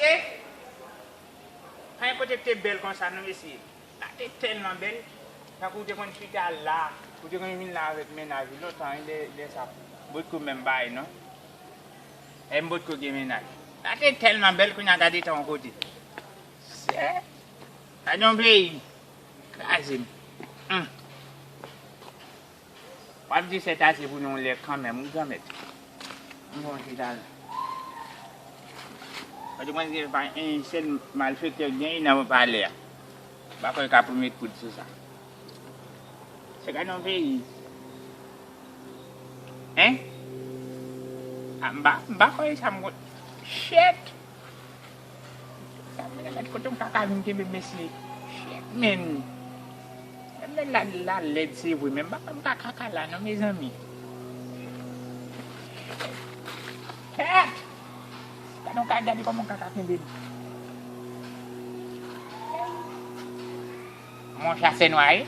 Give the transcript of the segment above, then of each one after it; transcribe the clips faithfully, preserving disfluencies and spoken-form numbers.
E pa gen kote ki te bèl konsa non mesye. La te tèlman bèl. Tankou ou te konn chita la, ou te konn vin la avèk mennaj ou lontan, wi, lè, lè sa potko menm bay non. E m potko gen mennaj. La te tèlman bèl kounye a gade tan yon kote. Sè, gade yon peyi. Kraze m. Hum. W ap di sèt ase pou nou lè kanmenm, wi, granmèt. M bon chita la. Mwen te panse se pa yon sèl malfektè k genyen nan palè a. M pa kwè yo ka pou met koud sou sa. Se gade yon peyi. Hein? A, m pa, m pa kwè sa m konn. Shit! Sa mwen mèt kote m kaka vin kenbe mesye. Shit, men. Men la, la lèd se vre, men m pa konn ka kaka la non, mezanmi. Shit! Gade yon ka gade kòman kaka kenbe m. Mon chase nwa, wi.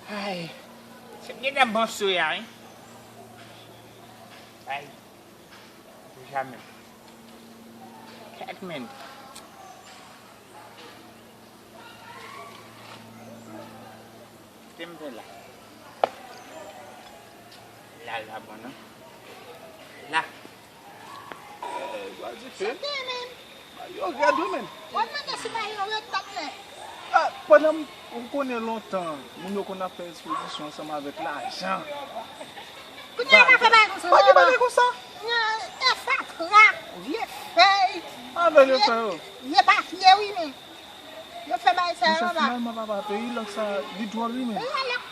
Ay, se m gentan bon sou ya, wi. Ay, pou jamè. Kèt men. Kite m fè la. La, la bon, non? La. Yo rèd wi, men. Wap mande si pa yo rèd, pa t lè. Ah, pandan m, ou konnen lontan, moun yo konn ap fè ekspozisyon ansanm avèk lajan. Kounye a pa fè bagay konsa. Pa gen bagay konsa. Kounye a, e fatra, vye fèy, avè vye fèy, wi. Vye papye, wi, men. Yo fè bagay sa yo anba. Finalman, papa, peyi lòk sa, li dwòl, wi, men. Peyi a lòk,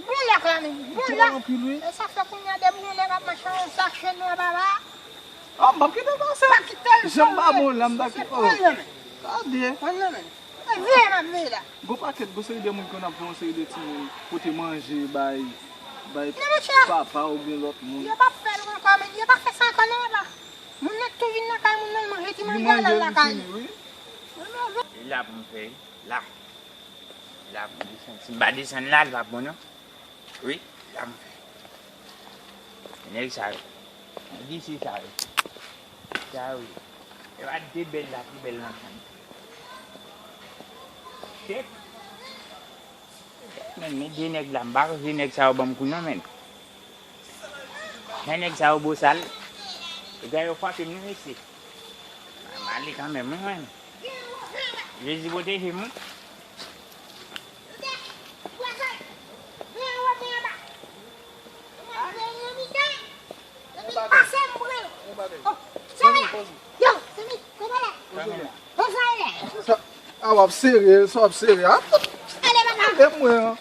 bon lòk la, men. Bon lòk. Li dwòl anpil, wi. E sa fè kounye a de moun lè m ap mache an sa chen nan, papa. Ah, m p ap kite l pase. Pa kite l. Jan m pa bon la, m ta kite. Pran nan men. Gade. Pran nan men. E veye m ap veye la. Gon pakèt, gon seri de moun ki konn ap voye yon seri de timoun pote manje bay, bay papa oubyen lòt moun. Yo p ap fè l ankò, men yo pa fè sa ankò non, papa. Moun nan tou vin nan kay moun nan, l manje ti manje a, l al lakay li. E la pou m fè, la. La pou m desann. Si m pa desann la, l pa bon non. Wi, la m fè. Nèg sa yo. Nèg isi sa yo. Sa yo ye. E pa de bèl la pi bèl nan chanm. Chèf. Men, men de nèg la, m pa panse nèg sa yo ban m kou non, men. Jan nèg sa yo bosal. Egal yo frape m, non, mesye. M ale kanmenm, wi, mwen. Jezi pwoteje m, wi. Yo, Semi, kòman la? Kòman sa ye? Sa, a w ap sere, sa w ap sere, a? Ale, papa. Gade mwen, an.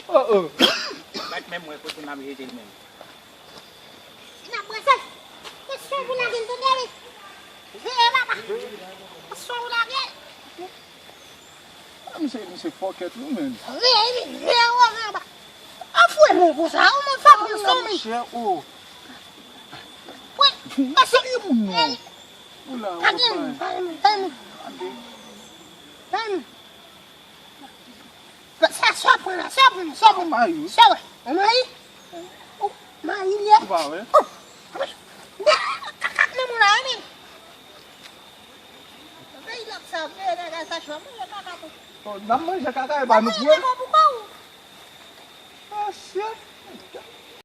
Oh, oh. Bat menm mwen kote m ap jete l menm. N ap brase. Kesyon pou lage l, tande, wi. Veye, papa. Kesyon pou lage l. Ah, misye, misye fòkèt, wi, men. Veye, veye, veye, anba. An fwe bon konsa, ou menm fè bon son, men. Chè, oh. Wi, mesye, moun non. Ou la, ou pa gen moun, pa gen moun, pa gen moun. Pa gen moun. Sa, sa pran la, sa pran, sa pran. Mayi, wi. Sa wè. Ou mayi? Ou mayi li ye? Ou pa wè? Ou, wi. Kakak nan moun la, wi, men. Peyi lòk sa, peyi lòk sa, chwa, manje kaka pou. Oh, n ap manje kaka, e pa nou pou el. Manje pou kò w. Ah, shit.